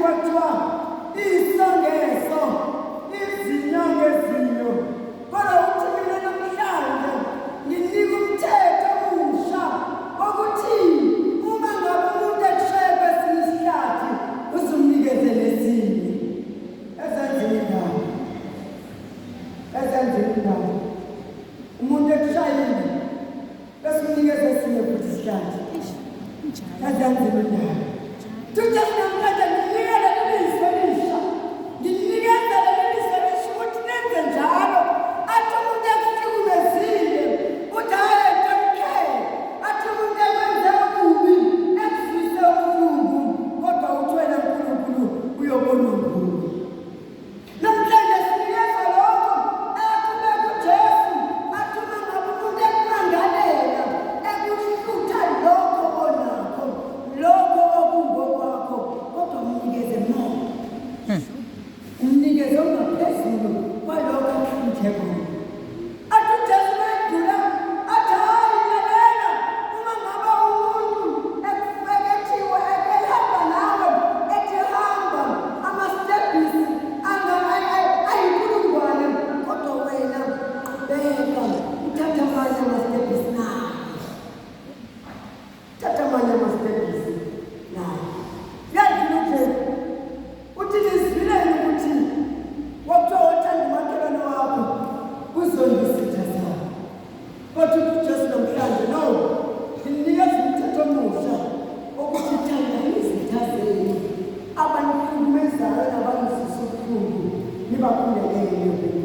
Kwakuthiwa iso ngeso, izinyo ngezinyo. Kodwa uthi mina namhlanje nginika umthetho omusha wokuthi uma ngabe umuntu ekushaye kwesinye isihlathi uzumnikeze nesinye. Ezenzini indaba. Ezenzini indaba. Umuntu ekushayile bese umnikeza esinye futhi isihlathi. Ezenzini indaba. Tuthi namhlanje nginika leli lizwi elisha. Nginikeza leli lizwi elisha ukuthi nenze njalo. Athi umuntu ekuhlukumezile, uthi hhayi I don't care. Athi umuntu ekwenze okubi, ekuzwise ubuhlungu, kodwa uthi wena Nkulunkulu uyobona nguwe. Namhlanje sinikeza lokho aqhubeka uJesu athi uma ngabe umuntu ekumangalela ekuhlutha lokho onakho, lokho okungokwakho, kodwa umnikeze more. Umnikeze ongaphezulu kwalokho akuhluthe kona. Athi uJesu mayedlula athi hhayi lalela uma ngabe umuntu ekufekethiwe ehamba nawe ethi hamba amastebhisi ayinkulungwane kodwa wena qhubeka uthathe amanye amastebhisi naye. Thatha amanye amastebhisi naye. Uyadlula uJesu. Uthi nizwileni ukuthi kwakuthiwa othanda umakhelwane wakho uzonda isitha sakho. Kodwa uthi uJesu namhlanje no, ngininikeza umthetho omusha wokuthi thandani izitha zenu, abanihlukumezayo nabanizwisa ubuhlungu nibakhulekele.